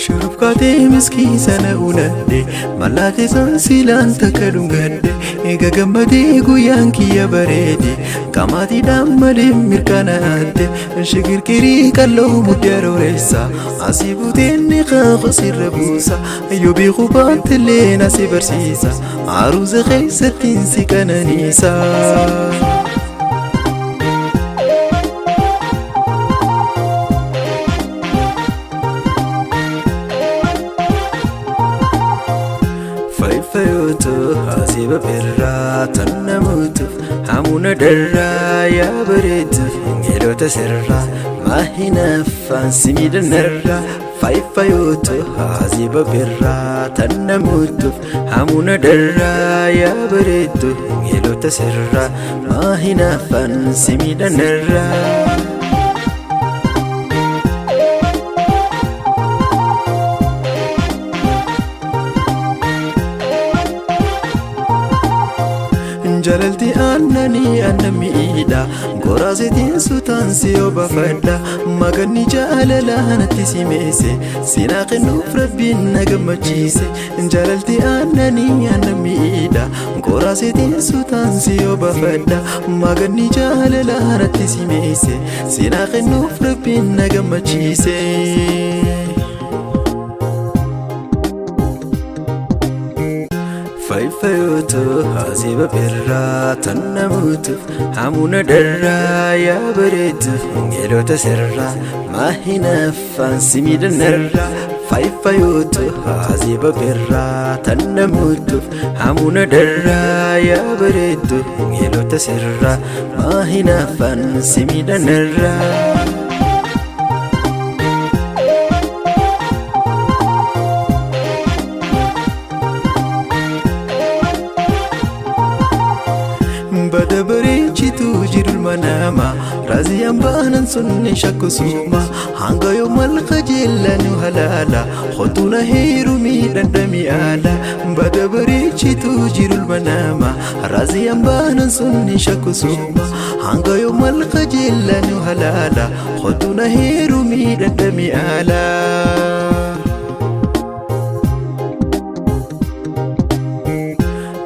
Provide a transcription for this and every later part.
Shurufkaatee miskii sana unadhe mallattee san silaan takka dhungadhe eega gammadee guyyaan kiyya bareede qamaatiidhaan malee mirkanaadde shigirgirii qalloo mudde arooreessa asii buteen ni qaaqa sirra buusa yoo beeku baattillee na si barsiisa aruuza keessattiin si qananiisa. Fayyootu asiiba birraa tan namuutuuf hamuuna darraa yaa bareeduuf geelota sirraa maahinaffaan si miidhanarraa. Fayyootu asiiba birraa tan namuutuuf hamuuna darraa yaa bareeduuf geelota sirraa maahinaffaan si miidhanarraa. Jaalalti aannanii aannan miidha goraasetiin suutaan si obaafadha maganni jaalalaa natti simeese sinaa kennuuf rabbiin na gammachiise jaalalti aannanii aannan miidha goraasetiin suutaan si obaafadha maganni jaalalaa natti simeese sinaa kennuuf rabbiin na gammachiise. Fayyootu asiiba birraa tan namuutuuf hamuuna darraa yaa bareeduuf geelota sirraa maahinaffaan si miidhanarraa. Fayyootu asiiba birraa tan namuutuuf hamuuna darraa yaa bareeduuf geelota sirraa maahinaffaan si miidhanarraa. Bada bareechituu jiru manama raaziyaan baanan sunni shakkusuma hanga yoo malka jeellanu halaala hotuuna heerumii dhandhami aala bada bareechituu jiru manama raaziyaan baanan sunni shakkusuma hanga yoo malka jeellanu halaala hotuuna heerumii dhandhami aala.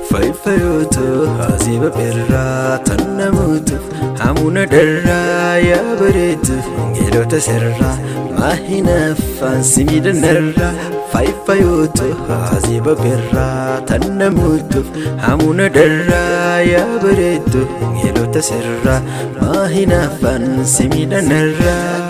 Fayyootu asiiba birraa tan namuutuuf hamuuna darraa yaa bareeduuf geelota sirraa maahinaffaan si miidhanarraa. Fayyootu asiiba birraa tan namuutuuf hamuuna darraa yaa bareeduuf geelota sirraa maahinaffaan si miidhanarraa.